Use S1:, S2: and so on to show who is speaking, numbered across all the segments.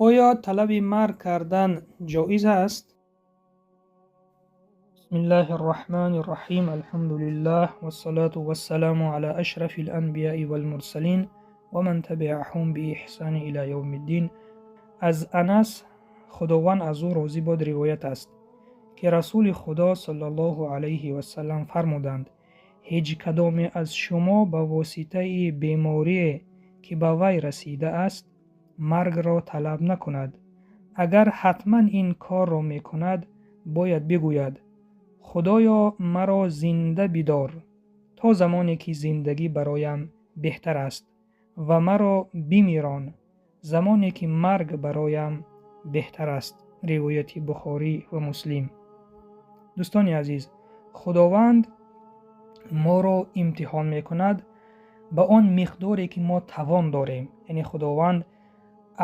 S1: Оё талаби марг кардан ҷоиз аст? Бисмиллаҳир Раҳмонир Раҳим. Алҳамдулиллаҳ вассалату вассаламу ала ашрафил анбияи вал мурсалин ва ман табиаҳум биэҳсани ила явмиддин. Аз Анас, Худованд аз ӯ розӣ бод, ривоят аст, ки Расули Худо саллаллоҳу алайҳи васаллам фармуданд: ҳеҷ кадоме аз шумо ба воситаи беморие, ки ба вай расидааст, маргро талаб накунад. Агар ҳатман ин корро мекунад, бояд бигӯяд: Худоё, маро зинда бидор то замоне ки зиндагӣ бароям беҳтар аст ва маро бимирон замоне ки марг бароям беҳтар аст. Ривояти Бухорӣ ва Муслим. Дӯстони азиз, Худованд моро имтиҳон мекунад ба он миқдоре, ки мо тавон дорем. Яъне Худованд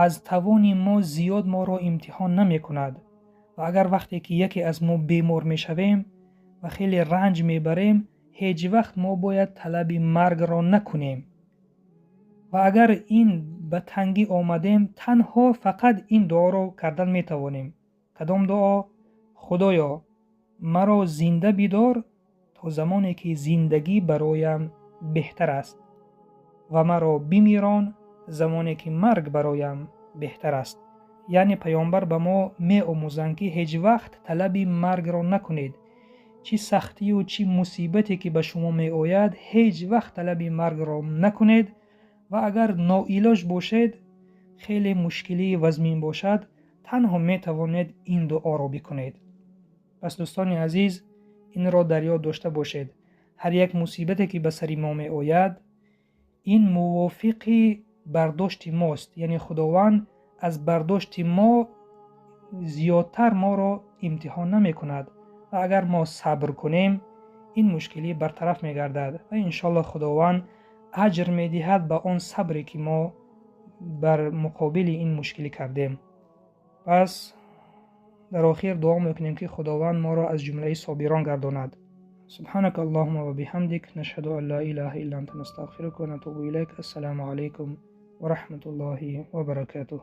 S1: аз тавони мо зиёд моро имтиҳон намекунад. Ва агар вақте ки яке аз мо бемор мешавем ва хеле ранҷ мебарем, ҳеҷ вақт мо бояд талаби маргро накунем. Ва агар ин ба тангӣ омадем, танҳо фақат ин дуоро кардан метавонем. Кадом дуо? Худоё, маро зинда бидор то замоне ки зиндагӣ бароям беҳтар аст ва маро бимирон замоне ки марг бароям беҳтар аст. Яъне паёмбар ба мо меомӯзанд, ки ҳеҷ вақт талаби маргро накунед. Чӣ сахтию чӣ мусибате ки ба шумо меояд, ҳеҷ вақт талаби маргро накунед. Ва агар ноилоҷ бошед, хеле мушкилии вазмин бошад, танҳо метавонед ин дуоро бикунед. Пас, дӯстони азиз, инро дар ёд дошта бошед: ҳар як мусибате, ки ба сари мо меояд, ин мувофиқи бардошти мост. Яъне Худованд аз бардошти мо зиёдтар моро имтиҳон намекунад ва агар мо сабр кунем, ин мушкилӣ бартараф мегардад ва иншоаллоҳ Худованд аҷр медиҳад ба он сабре, ки мо бар муқобили ин мушкилӣ кардем. Пас дар охир дуо мекунем, ки Худованд моро аз ҷумлаи собирон гардонад. سبحانك اللهم وبحمدك، نشهد أن لا إله إلا أنت، نستغفرك ونتوب إليك. السلام عليكم ورحمة الله وبركاته.